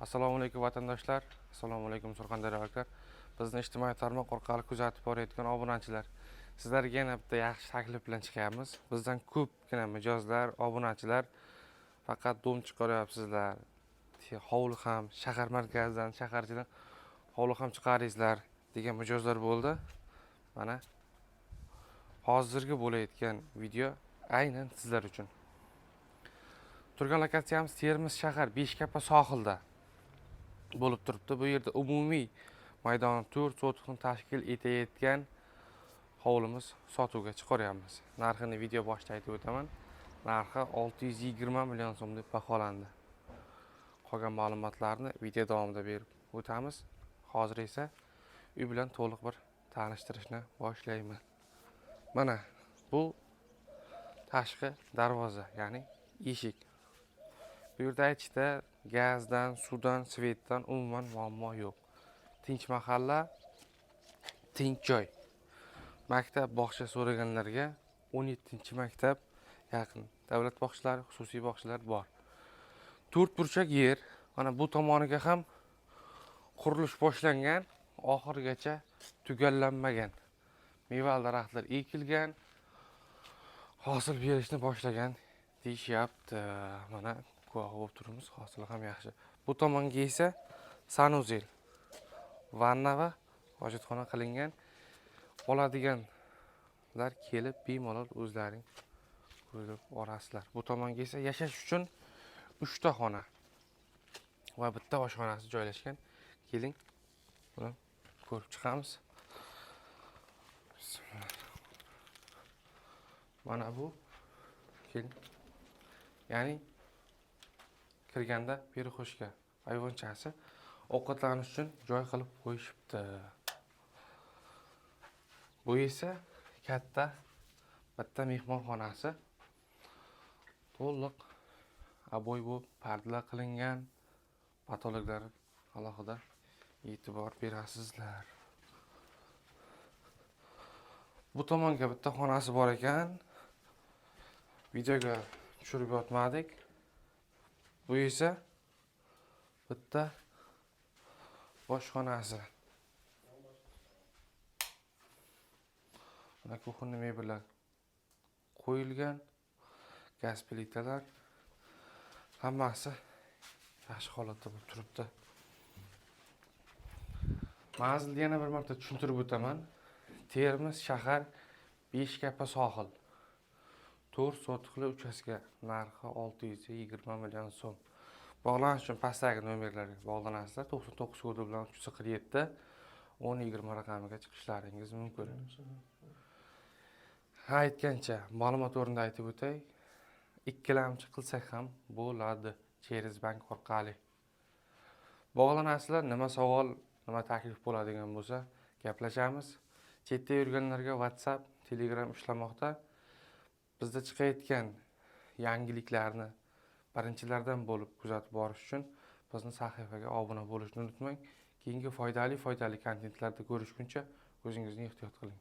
Assalomu alaykum, vatandoshlar, assalomu alaykum, surxondaryoliklar, bizni ijtimoiy tarmoq orqali kuzatib borayotgan obunachilar. Sizlarga yana bitta yaxshi taklif bilan chiqyapmiz. Bizdan ko'pgina mijozlar, obunachilar "Faqat дом chiqaryapsizlar, hovli ham, shahar markazidan, shahar ichidan hovli ham chiqaringizlar" degan mijozlar bo'ldi. Mana, hozirgi bo'layotgan video aynan sizlar uchun. Turgan lokatsiyamiz Termiz shahar, Beshkapa sohilda bo'lib turibdi. Bu yerda umumiy maydoni 4 sotixni tashkil etayotgan hovlimiz sotuvga chiqaryapmiz. Narxini video boshida aytib o'taman. Narxi 620 million so'm deb baholandi. Qolgan ma'lumotlarni video davomida berib o'tamiz. Hozir esa uy bilan to'liq bir tanishtirishni boshlayman. Mana bu tashqi darvoza, ya'ni eshik. Bu yerda aytishda gazdan, suvdan, свет dan umuman muammo yo'q. Tinch mahalla, tinch joy. Maktab, bog'cha so'raganlarga 17-maktab yaqin. Davlat bog'chalari, xususiy bog'chalar bor. To'rt burchak yer. Mana bu tomoniga ham qurilish boshlangan, oxirigacha tugallanmagan. Mevali daraxtlar ekilgan, hosil berishni boshlagan deyishyapti. Mana, guvohi bo'lib turibmiz, hosili ham yaxshi. Bu tomonga esa санузел, vanna va hojatxona qilingan. Oladiganlar kelib bemalol o'zlaring ko'rib olasizlar. Bu tomonga esa yashash uchun uchta xona va bitta oshxonasi joylashgan. Keling, buni ko'rib chiqamiz. Bismillah. Mana bu, keling, ya'ni kirganda перехожка, ayvonchasi, ovqatlanish uchun joy qilib qo'yishibdi. Bu esa katta bitta mehmonxonasi, to'liq обой bo'lib, pardalar qilingan, потолок lar, alohida e'tibor berasizlar. Bu tomonga bitta xonasi bor ekan, videoga tushirib yotmadik. Bu esa bitta boshxonasi. Mana, кухонный mebellar qo'yilgan, gaz plitalar, hammasi yaxshi holatda bo'lib turibdi. Manzilni yana bir marta tushuntirib o'taman: Termiz shahar, Beshkapa sohil, 4 sotixli uchastka, narxi 620 million so'm. Bog'lanish uchun pastdagi nomerlarga bog'lanasizlar. 99 kodi bilan 347 10 20 raqamiga chiqishlaringiz mumkin. Ha, aytgancha, ma'lumot o'rnida aytib o'tay, ikkilamchi qilsak ham bo'ladi, через bank orqali. Bog'lanasizlar, nima savol, nima taklif bo'ladigan bo'lsa, gaplashamiz. Chetda yurganlarga WhatsApp, Telegram ishlamoqda. Bizda chiqayotgan yangiliklarni birinchilardan bo'lib kuzatib borish uchun bizni sahifaga obuna bo'lishni unutmang. Keyingi foydali foydali kontentlarda ko'rishguncha o'zingizni ehtiyot qiling.